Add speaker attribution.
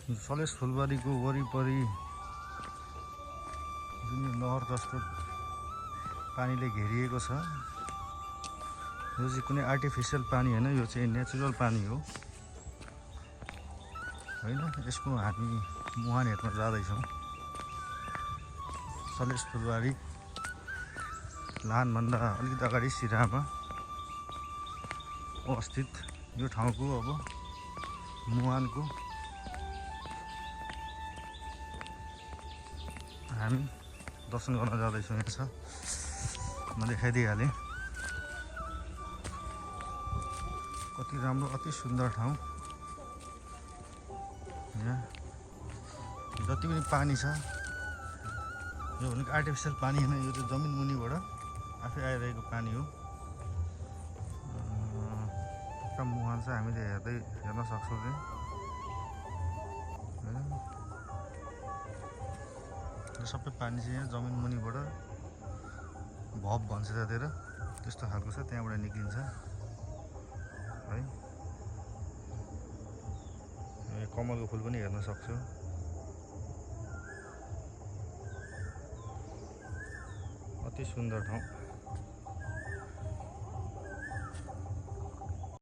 Speaker 1: सलेस फुलबारीको वरिपरि जुन यो नहर जस्तो पानीले घेरिएको छ, यो चाहिँ कुनै आर्टिफिसियल पानी होइन, यो चाहिँ नेचुरल पानी हो होइन। यसको हामी मुहान हेर्न जाँदैछौँ। सलेस फुलबारी लानभन्दा अलिकति अगाडि सिरामा अवस्थित यो ठाउँको अब मुहानको हामी दर्शन गर्न जाँदैछौँ। यहाँ छ, म देखाइदिइहालेँ कति राम्रो, अति सुन्दर ठाउँ। यहाँ जति पनि पानी छ यो भनेको आर्टिफिसियल पानी होइन, यो चाहिँ जमिन मुनिबाट आफै आइरहेको पानी हो। एउटा मुहान चाहिँ हामीले हेर्न सक्छौँ चाहिँ होइन। यो सबै पानी चाहिँ यहाँ जमिन मुनिबाट भब भन्छ त्यतिर, त्यस्तो खालको छ, त्यहाँबाट निक्लिन्छ है। कमलको फुल पनि हेर्न सक्छौँ। अति सुन्दर ठाउँ।